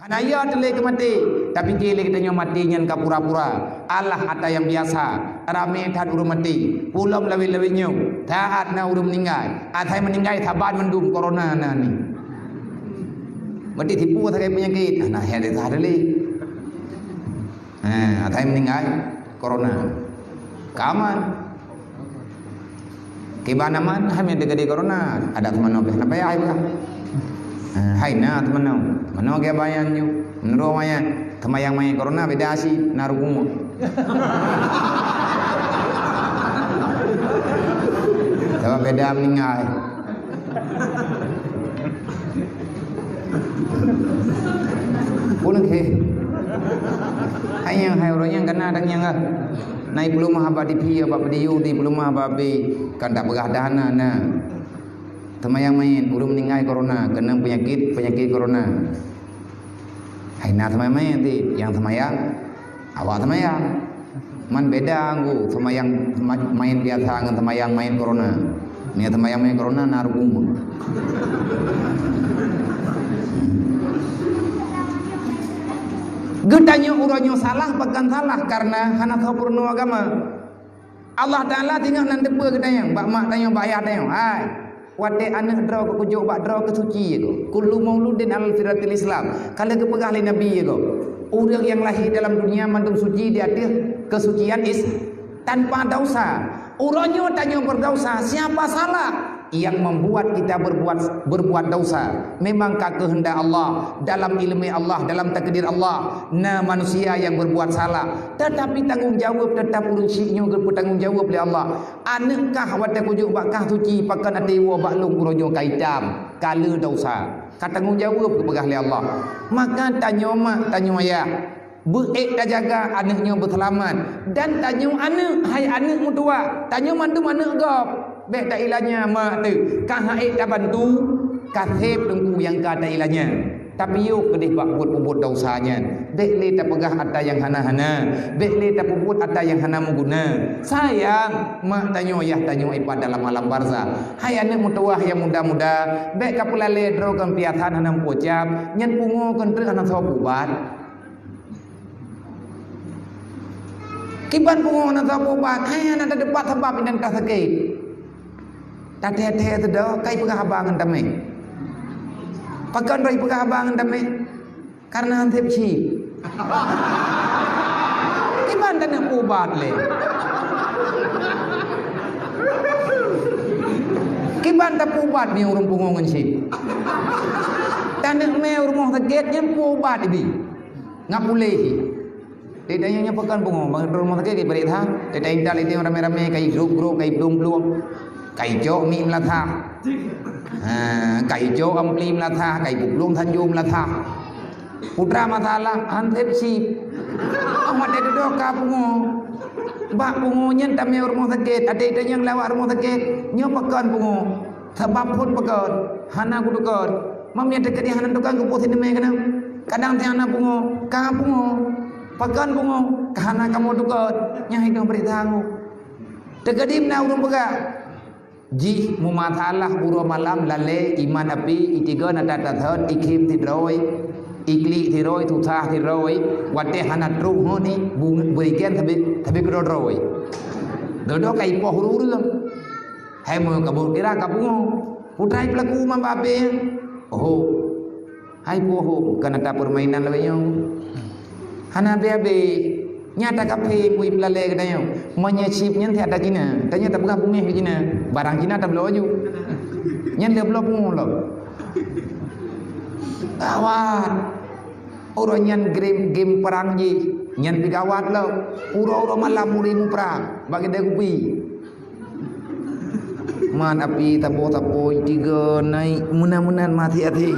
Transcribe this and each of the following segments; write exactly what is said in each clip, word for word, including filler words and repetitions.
Nah, ya, teulé keu maté. Tapi keu lé geutanyoe maté nyan ka pura-pura. Alah ata nyang biasa. Ramé that ureuëng maté. Pulom lawét-lawét nyoe. That na ureuëng meuninggai. Asai meuninggai saban mandum corona na ni. Maté tipu sagai peunyakét. Nah, ya, dah teulé. Ha, asai meuninggai corona. Ka aman. Kiban aman, hai meuteugah di corona, adak teumanoe beh. Napa ya, hai beh? Ha, hai na teumanoe. Teumanoe ke bayan ju. Meunurot bayan, teumayang mayét corona beda si na ruku. Sabab beda meuninggai. Pun ke. Hai nyang hai ureuëng nyang kana dang nyang ah. Nai peulumah bak D P, bak video di peulumah bak B, kan tak peugah dah na, na. Teumayang mayét, ureuëng meuninggai corona, keunong peunyakét, peunyakét corona. Hai na teumayang mayét, nyang teumayang, awak teumayang. Man beda nggu teumayang ma-, mayét biasa ngon teumayang mayét corona. Meunyoe teumayang mayét corona na ruku. Geutanyoe uroe nyoe salah, pakon salah, karena hana soe peurunoe agama. Allah Taala singoh nan teupeue geutanyoe, bak mak tanyoe, bak ayah tanyoe. Hai, watée aneuëk droe keu kujok bak droe keu suci ya ko. Kullu mauludin alal fitratil Islam. Ka lheueh geupeugah lé Nabi ya ko. Ureuëng nyang lahé dalam dunia mandum suci di ateueh keusucian is tanpa dosa. Uroe nyoe tanyoe berdausa, siapa salah? Yang membuat kita berbuat, berbuat dosa. Memang ka keuheundak Allah, dalam ileumé Allah, dalam takdir Allah, na manusia yang berbuat salah. Tetapi tanggung jaweueb teutap ureuëng syiek nyoe geupeutanggung jaweueb lé Allah. Aneuëk kah watée kujok bak kah suci, pakon até woe bak lôn uroe nyoe ka itam, ka le dosa. Ka tanggung jaweueb geupeugah lé Allah. Maka tanyoe mak, tanyoe ayah, beuék tajaga aneuëk nyoe beuseulamat. Dan tanyoe aneuëk, hai aneuëk meutuwah, tanyoe mandum aneuëk gob. Bék tailanya mak teuh, ka han ék tabantu, ka sép teungku nyang ka tailanya. Tapi yôh keudeh bak buet-buet dosa nyan. Bék lé tapeugah ata nyang hana-hana, bék lé tapeubuet ata nyang hana meuguna. Sayang, mak tanyoe, yah tanyoe ipat dalam alam barzakh. Hai aneuëk meutuwah nyang muda-muda, bék ka peulalée droe kon piasan hana meuucab, nyan pungo kon treuk hana soe peuubat. Kiban pungo hana soe peuubat, hai hana teupat sabab inan ka sakét. Tathée-thée teudoe, kai peugah haba ngon tamé. Pakon droe peugah haba ngon tamé? Karena han sép chip. Kiban taneuk peuubat lé. Kiban tapeuubat mi ureuëng pungo ngon chip. Taneuk mé u rumoh sakét nyan peuubat ibi. Ngap puléh. Di tanyoe nyoe pakon pungo, bang, rumoh sakét kai bret ha. Di tanyoe intat lé ramé-ramé, kai grup-grup, kai plueng-plueng. Kai cok mi meulasah. Ha, kai cok ampli meulasah, kai peuplueng sanjô meulasah. Putra masalah, han sép chip. Ahmad dia dudoe ka pungo. Bak pungo nyan tamé rumoh sakét, até tanyoe lawat rumoh sakét, nyoe pakon pungo. Sabab phon pakon, hana kutukon. Mam nyang teukeudi hana tukon keupeue sineumé keunoe. Kadang teuh hana pungo, ka pungo. Pakon pungo, ka hana kamoe tukon. Nyang hidong beurita ngok. Teukeudi na ureuëng peugah, jih meumasalah uroe malam lalée iman api, itiga nata tasot, ikhém sidroe, iklik sidroe, susah sidroe, watée hana trok honi, bu-, beuikan sabe, sabe keudroe-droe. Dodo ka ipoh ureuëng. Hai meu kaboh kira ka pungo. Putra peulaku mamba ape? Oho. Hai poho, bukan ada permainan lagée nyoe. Hana abe-abe. Nyata kaphé bui peulale geutanyoe. Meunyoe chip nyan tiada Cina. Tanyoe tapeugah bungéh ke Cina. Barang Cina tabloe aju. Nyan le bloe pungo lom. Gawat. Uroe nyan game, game perang jih. Nyan pi gawat lom. Uroe-uroe malam muri muprang. Bagi dia kupi. Man api tapo-tapo tiga naik meunan-meunan mati até.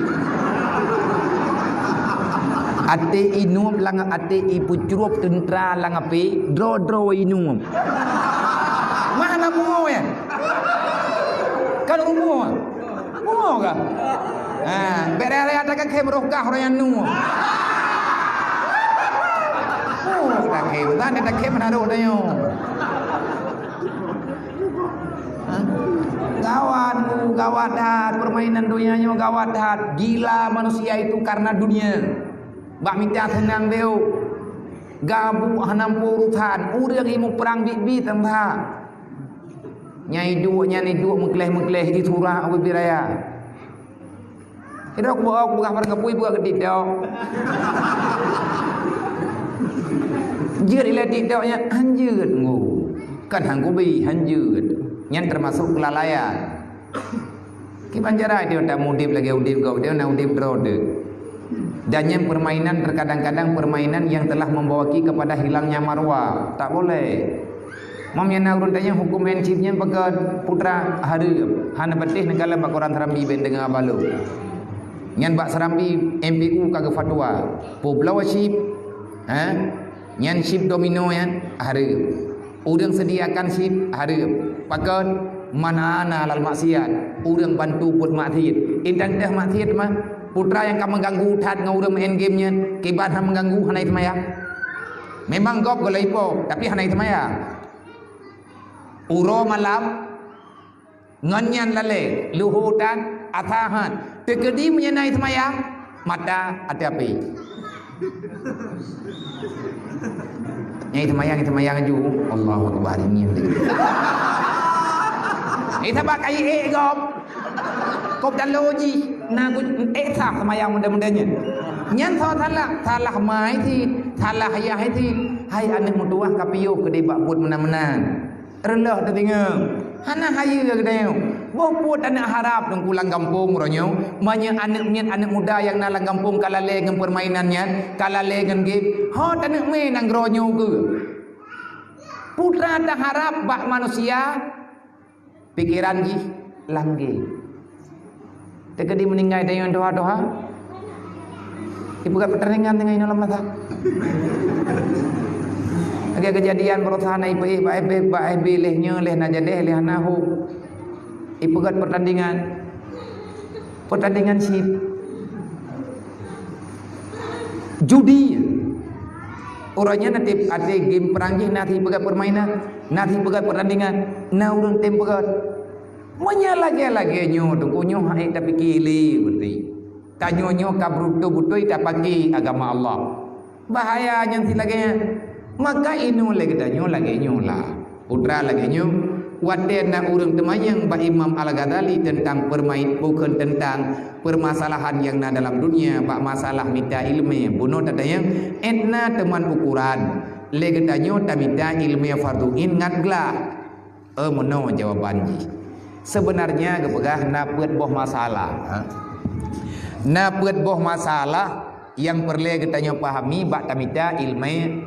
Até inup lam até ipeucrup teuntra lam api, dro-dro inup. Mah na pungo ya? Kan ureuëng pungo? Pungo ka? Ha, bere-bere ata ka khem roh kah roh nyang nu. Oh, ta khem, ta ni ta khem na roh tanyoe. Hah? Gawat, Bu, gawat that. Permainan dunia nyoe gawat that. Gila manusia itu karena dunia. Bak mita seunang beu. Gabuek hana muphom urosan, ureuëng imeung prang biet-biet teuntang. Nyang iduek nyan iduek meukleh-meukleh, isurah ubit raya. Sidroe kuboh peugah barang kapui buka keu TikTok. Jeuet ilée TikTok nyan, han jeuet ngu. Kan han kubi, han jeuet. Nyan teumasok keulalaian. Kiban cara dia tak udeb lagée udeb gob, dia na udeb droe teuh. Dan nyan permainan, terkadang-kadang permainan yang telah membawa ki kepada hilangnya marwah. Tak boleh. Mam nyang na ureuëng tanyong huköm handship nyan pakon, putra, hareuem. Hana patéh neukalon bak koran Serambi bék deungoe balo. Nyan bak Serambi M P U ka geufatwa. Peubloe chip, ha? Nyan chip domino nyan, hareuem. Ureuëng sediakan chip, hareuem. Pakon, man aana alal maksiat, ureuëng bantu buet maksiat. Intan teuh maksiat mah, putra nyang ka meuganggu that ngon ureuëng main game nyan, kiban hana meuganggu, hana seumayang. Memang gob gohlom ipo, tapi hana seumayang. Uroe malam, ngon nyan lalée, luho tan, asa han. Teukeudi meunyoe na seumayang, mata até api. Nyang seumayang, seumayang aju. Allahu Akbar, ini. Eh, sabab kai ék gob. Kop dalo jih, na gu-, ék sah seumayang muda-muda nyan. Nyan soe salah, salah ma cit, salah yah cit. Hai aneuëk meutuwah ka piôh keudeh bak buet meunan-meunan. Reuloh teudeungoe. Hana hayeue geutanyoe. Boh buet aneuëk harab teungku lam gampông uroe nyoe. Meunyoe aneuëk miet aneuëk muda nyang na lam gampông ka lalée ngon peurmainan nyan, ka lalée ngon game, ho taneuëk mé nanggroe nyoe keuh. Putra taharab bak manusia, pikeran jih lam game. Teukeudi meuninggai tanyoe tuha-tuha, ipeugét pertandingan deungon inoe lam masa. Lagée keujadian baroesa na ipeugét bak F B, bak F B leh nyoe, leh na jadeh, leh hana hu. Ipeugét pertandingan. Pertandingan chip. Judi. Uroe nyan na tieb até game perang jih na tieb peugét permainan, na tieb peugét pertandingan, na ureuëng tem peugét. Meunyoe lagée-lagée nyoe teungku nyoe hana tapike lé beutôi. Tanyoe nyoe ka beutôi-beutôi tapake agama Allah. Bahaya nyang si lagée nyan. Maka inoe lé geutanyoe lagée nyoe lah. Putra lagée nyoe, watée na ureuëng teumanyong bak Imam Al-Ghazali teuntang peurmai-, bukon teuntang permasalahan nyang na dalam dunia bak masalah mita iéleumé, bunoe tatanyong, étna teuman ukuran. Lé geutanyoe tamita iéleumé fardhu ain ngat glah. Eh, meunoe jawaban jih. Seubeunarnya geupeugah na peuet boh masalah, ha? Na peuet boh masalah nyang peureulée geutanyoe pahami bak tamita iéleumé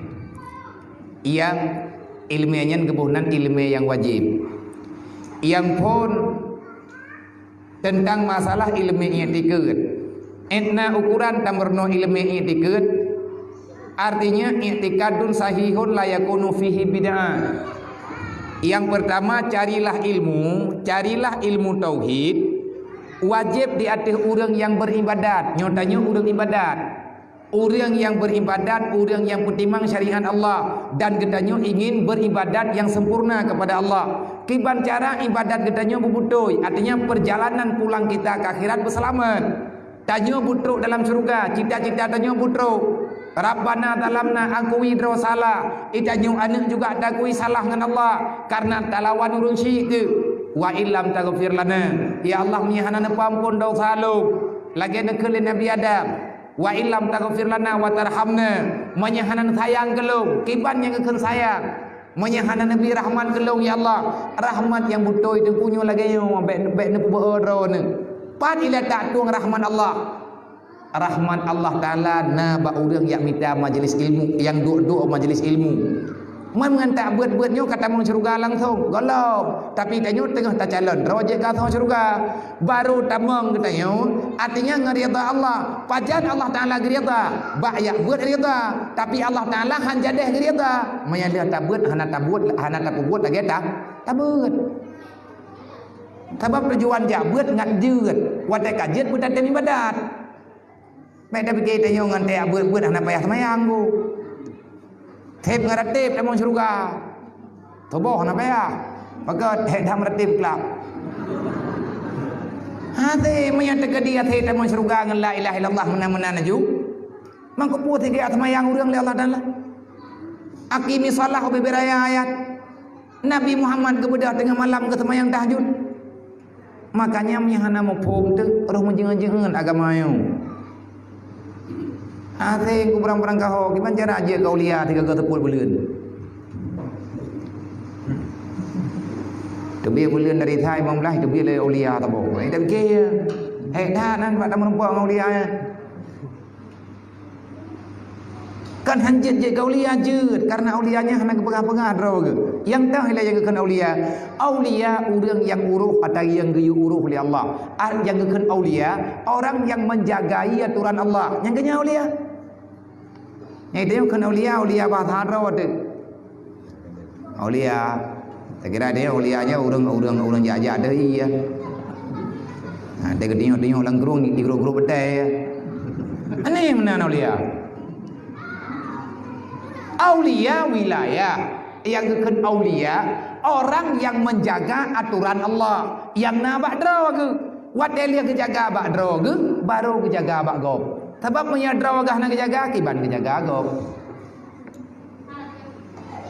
nyang iéleumé nyan geuboh nan iéleumé nyang wajéb. Nyang phon teuntang masalah iéleumé iktikeuet. Étna ukuran tameurunoe iéleumé iktikeuet, artinya iktikadun sahihun la yakunu fihi bid'ah. Nyang peurtama, carilah ilmu, carilah ilmu tauhid, wajéb di ateueh ureuëng nyang beuribadat. Nyoe tanyoe ureuëng ibadat. Ureuëng nyang beuribadat, ureuëng nyang peutimang syariat Allah, dan geutanyoe ingin beuribadat nyang sempurna kepada Allah. Kiban cara ibadat geutanyoe beubeutôi, artinya perjalanan pulang kita ke akhirat beuseulamat. Tanyoe beutrok dalam syeuruga, cita-cita tanyoe beutrok. Rabbana zalamna, akui droe salah. Itanyoe aneuëk juga takui salah ngon Allah, karena talawan ureuëng syiek teuh. Wa illam taghfir lana, ya Allah, meunyoe hana neupeuamphon desya lôn, lagée neukheun lé Nabi Adam. Wa illam taghfir lana wa tarhamna, meunyoe hana neusayang keu lôn, kiban nyang geukheun sayang. Meunyoe hana neubri rahmat keu lôn, ya Allah, rahmat nyang beutôi teungku nyoe lagée nyoe, bék, bék neupeubeue droeneuh. Pat ilée tak tueng rahmat Allah? Rahmat Allah Taala na bak ureuëng nyang mita majlis ilmu, nyang duek-duek majlis ilmu. Man ngon tak beuet-beuet nyoe ka tamong syeuruga langsong, gohlom. Tapi tanyoe teungoh tacalon droe jeuet ka asoe syeuruga. Baru tamong geutanyoe, artinya ngon ridha Allah. Pajan Allah Taala geurida? Bak jak beuet ridha, tapi Allah Taala han jadeh geurida. Meunyoe lheueh tabeuet hana tabeuet, hana tapeubuet lagée ta-, tabeuet. Sabab tujuan jak beuet ngat jeuet, watée ka jeuet beutatem ibadat. Bék tapike tanyoe ngon teuyak beuet-beuet hana payah seumayang, Bu. Seb ngon rateb tamong syeuruga. Tuboh hana payah. Pakon, hék that meuratéb klab. Hase, meunyoe teukeudi hase tamong syeuruga ngon la ilaha illallah meunan-meunan laju. Mangko peue tinggai seumayang ureuëng lé Allah Taala? Aqimis shalah, ubé-bé raya ayat. Nabi Muhammad geubeudôh teungoh malam geuseumayang tahajud. Makanya meunyoe hana muphom teuh, roh meujeueng-jeueng agama nyoe. Asai ku barang-barang kaho, kiban cara jeuet keu aulia tiga ratus sepuluh buleuen. Teubiet buleuen dari sa limong blaih, teubiet lé aulia saboh. Eh, tak pikir. Hek that nan bak tameureumpok ngon aulia nyan. Kan hanjeuet jeuet keu aulia jeuet, karena aulia nyan hana geupeugah-peugah droe geuh. Nyang toh ilée nyang geukheun aulia. Aulia ureuëng nyang uroh atau nyang geuyue uroh lé Allah. Ah, nyang geukheun aulia, orang yang menjagai aturan Allah. Nyang geunyan aulia. Nyang itu kheun aulia, aulia bahasa droe teuh. Aulia. Takira dia aulia nyan ureuëng, ureuëng, ureuëng jak-jak deh iya. Ha, dia geutinyoe-tinyoe lam krueng, di krueng-krueng betai ya. Aneh meunan aulia. Aulia wilayah. Nyang geukheun aulia, orang yang menjaga aturan Allah. Nyang na bak droe geuh. Watée lheueh geujaga bak droe geuh, baru geujaga bak gob. Sabab meunyoe droe geuh hana geujaga, kiban geujaga gob.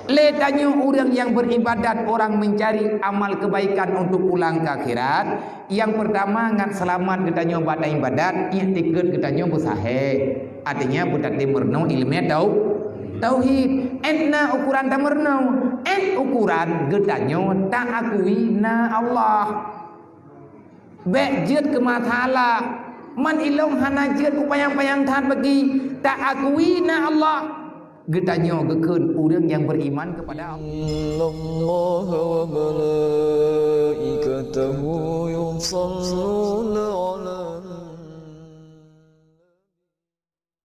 Lé tanyoe ureuëng nyang beribadat, orang mencari amal kebaikan untuk pulang ke akhirat, nyang pertama ngat seulamat geutanyoe bak ibadat, iktikeuet geutanyoe beusahé. Artinya beutatem meurunoe ileumé tau-, tauhid. Ét na ukuran tameurunoe, ét ukuran geutanyoe taakui na Allah. Bék jeuet keu masalah. Man ilong hana jeuet kupanyang-panyang that bagi, taakui na Allah. Geutanyoe geukheun ureuëng nyang beriman kepada Allah. Innallaha wa malaikatahu yusalluna